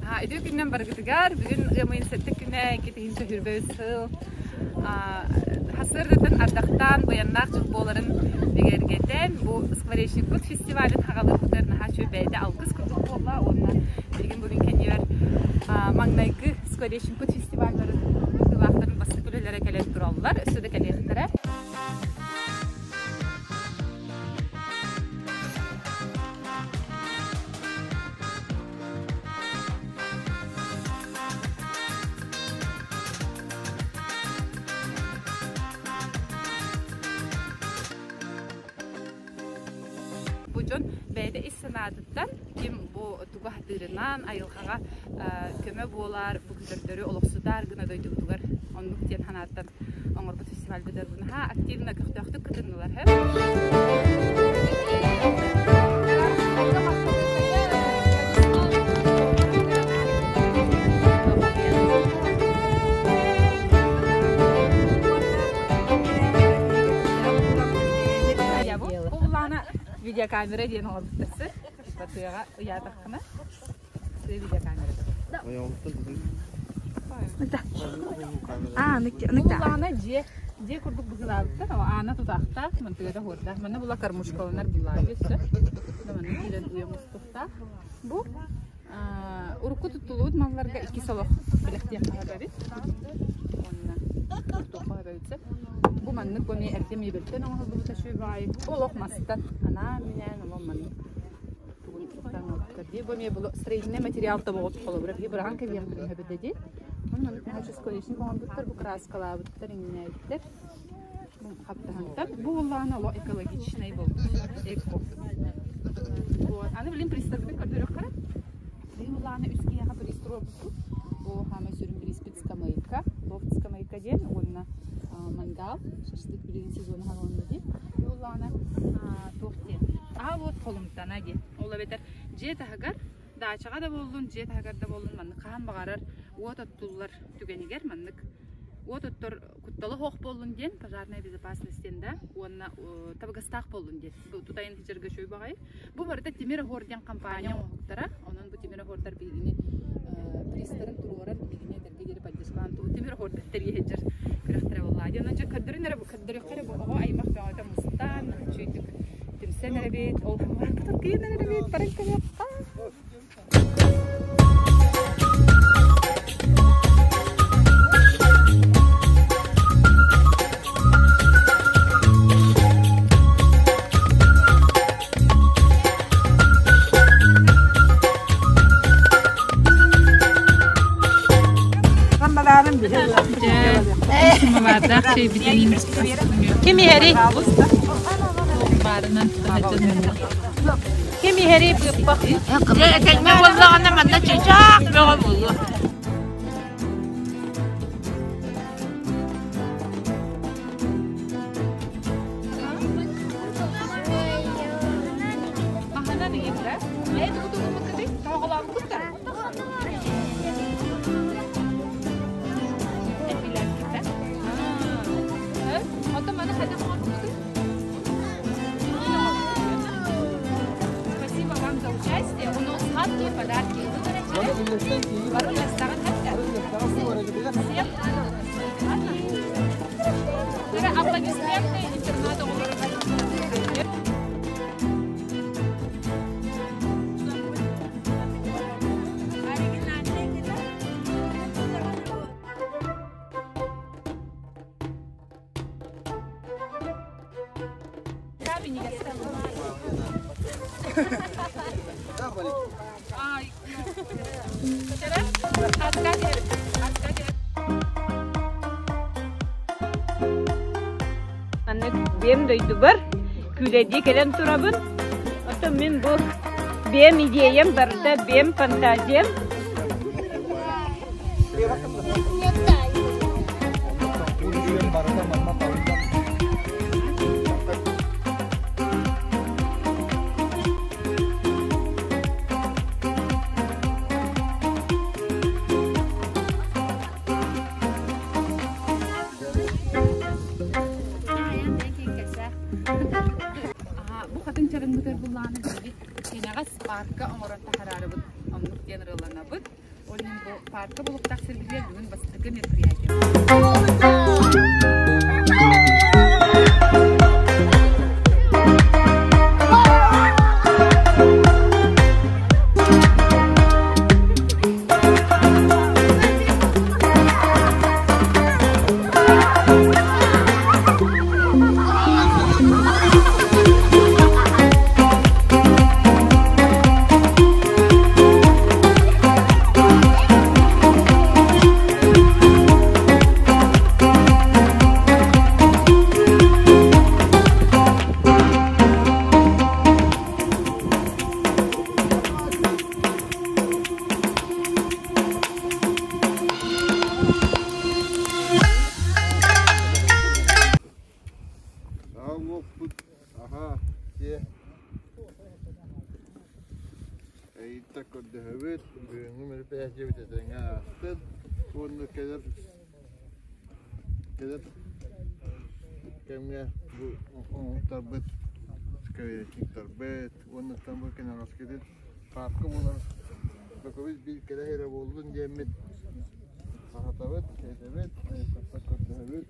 Үтүө күнүнэн барыгытыгар бүгүн ыам ыйын сэттэ күнэ 2023 сыл сарсыардаттан ардахтаан быйаннаах дьыл буоларын бигэргэтэн бу Скворечникпыт фестивалын хаҕалыырбытыгар наһаа үчүгэй бэйэтэ алгыс курдук буолла уонна билигин бу кэннигэр маҥнайгы Скворечникпыт фестивалларын кыттыылаахтарын бастакы үлэлэрэ кэлэн тураллар өссө да кэлиэхтэрэ. Бу дьон бэйэтэ ис санаатыттан ким бу тугу сатыырынан айылҕаҕа көмө буолар, бу көтөрдөрү олохсутар гына дойдубутугар оннук диэн санааттан оҥорбут фестивальбытыгар наһаа активно көхтөөхтүк кытыннылар. Видеокамера диэн оҥорбуттар. Тыаҕа ыйаатаххына Аана дьиэ дьиэ курдук быһыылаабыттар аана тутаахтаах мантыгата хуордаах манна була кормушкаланар буллаабыт өссө манна киирэн уйа мустуктаах бу урукку туттуллубут малларга иккис олох бэлэхтиэххэ сөп уонна туохха сөп бу маннык бу эмиэ эргэ мебельтэн оҥоһуллубута үчүгэй баҕайы олох мастан анаан-минээн олох маннык Бу эмиэ строительный материал тобоҕут холобура биһи быраҕан кэбиһиэхпитин сөп этэ дии. Ону маннык наһаа оҥорбуттар, бу кырааскалаабыттар, иҥнээбиттэр. Бу хаптаһынтан. Бу буоллаҕына олох экологичнай буолбут. Эко. Вот. Аны билин приставкатын көрдөрүөххэ. Биһи буоллаҕына үс киһиэхэ приз туруорбуппут. Бу хаамай сүрүн приспит скамейка, лофт скамейка диэн уонна мангал, шашлык билигин сезона хааланна дии. Бу буоллаҕына туох диэн аал уот холумтана диэн. Ол эбэтэр дьиэ таһыгар, даачаҕа да буоллун, дьиэ таһыгар да буоллун маннык хаһан баҕарар уот оттуллар түгэнигэр маннык уот оттор куттала суох буоллун диэн пожарная безопасность диэн да уонна табыгастаах буоллун диэн бу тутайын сылдьарга үчүгэй баҕайы. Бу барыта Тимир Оһуор диэн компания оҥоһуктара. Онон бу Тимир Оһуордар биһигини призтарын туруоран биһигини этэргэ диэри поддержкалаан туу Тимир Оһуордар тэрийэ сылдьар күрэхтэрэ буолла. Диэн онон дьэ көрдөрүн эрэ көрдөрүөххэ эрэ бу оҕо аймах бөҕөтө мустан үчүгэйдик түмсэн эрэбит ол кытын эрэбит баран кэлиэххэ. Ким иһэрий? Ким иһэрий быыппах? Этэҥҥэ буоллаҕына манна чычаах бөҕө буолуо. Спасибо вам за участие. У нас сладкие подарки. Всем аплодисменты интернату. Маннык биэм дойдубар күүлэйдии кэлэн турабын. Оттон мин бу биэм идеям барыта, биэм фантазиям. Бу хатыҥ чарыҥмытыгар буллааны биһиги кэнэҕэс парка оҥорон таһаарарыбыт оннук диэн ырыаланабыт. Ол иһин бу паарка булуктаах сирбитигэр бүгүн бастакы мероприятие. Аха, дьэ. Эйиттэ көрдөһөбүт, бүгүҥҥү мероприятиебит этэҥҥэ аастын. Уонна кэлэр кэлэр кэмҥэ бу оҥоһуктарбыт, скворечниктарбыт уонна бу кэнэҕэскитин паарка буолар Бөкөбүт биир кэрэ эрэ буоллун диэммит аһатабыт, этэбит, көрдөһөбүт.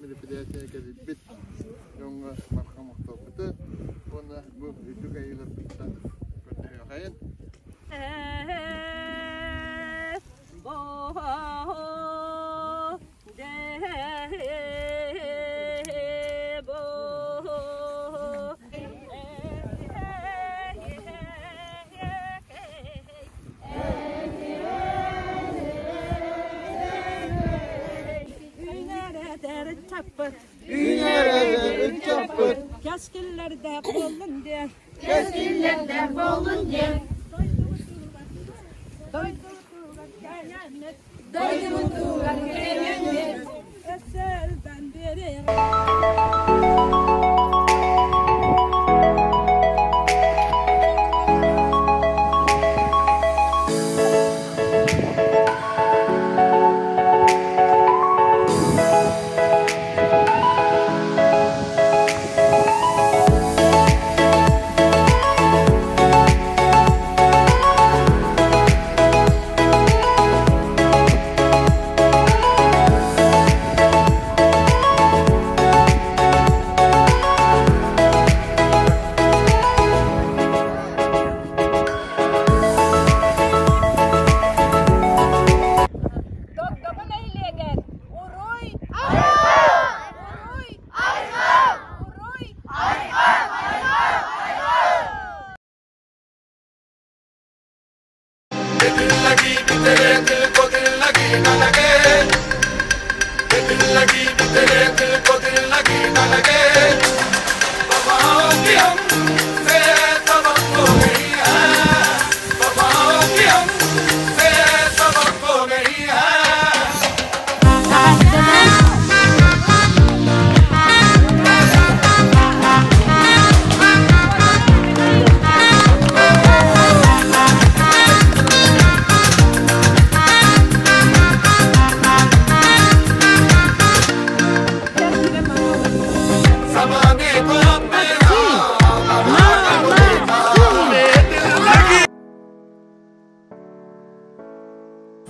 Мероприятие кэлбит дьоҥҥо барҕа махталбытын уонна бу үрдүк айыыларбыттан көрдөһүөхэйин. Үүнэр ыччаппыт Кэскиллэрдээх буоллун диэн Кэскиллэрдээх буоллун диэн Дойдубутугар кэҥэммит Өссө элбэн биэриэҕэ Догдоҥо нэһилиэгэр Уруй! Уруй! Уруй!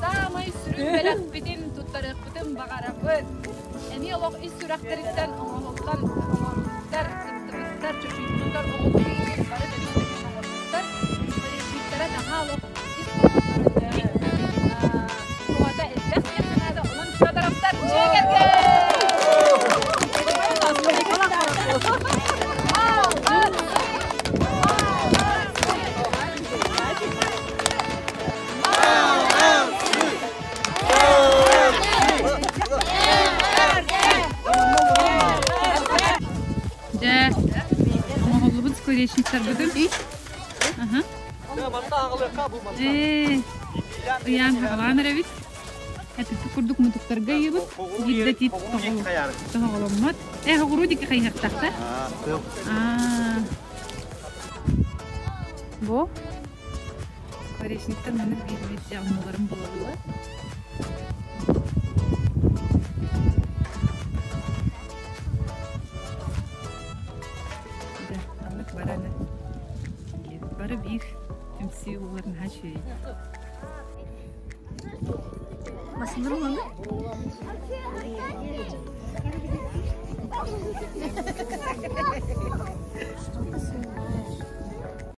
Саамай сүрүн бэлэхпитин туттарыахпытын баҕарабыт. Эмиэ олох ис сүрэхтэриттэн оҥоһуллан оҥорбуттар, кыттыбыттар, чочуйбуттар, оҕолорбут бары бэлэхтэрин оҥорбуттар. Бэлэхпиттэрэ наһаа олох ис хоһооннорун туһата элбэх диэн санаата. Онон Федоровтар дьиэ кэргэн! Дьэ, оҥоһуллубут скворечниктарбытын. Аха. Ээ, ыйаан хаҕалаан эрэбит. Эпиппит курдук мутуктарга ыйыбыт. Биирдэ тиит тоһоҕоломмот. Э, хоҕуруу диэки хайыһахтахта. Аа. Бу Скворечниктар маннык биир-биир оннуларын булаллар. Да, маннык бараны. Бары биир түмсүү буолар наһаа үчүгэй. Масыныр маны.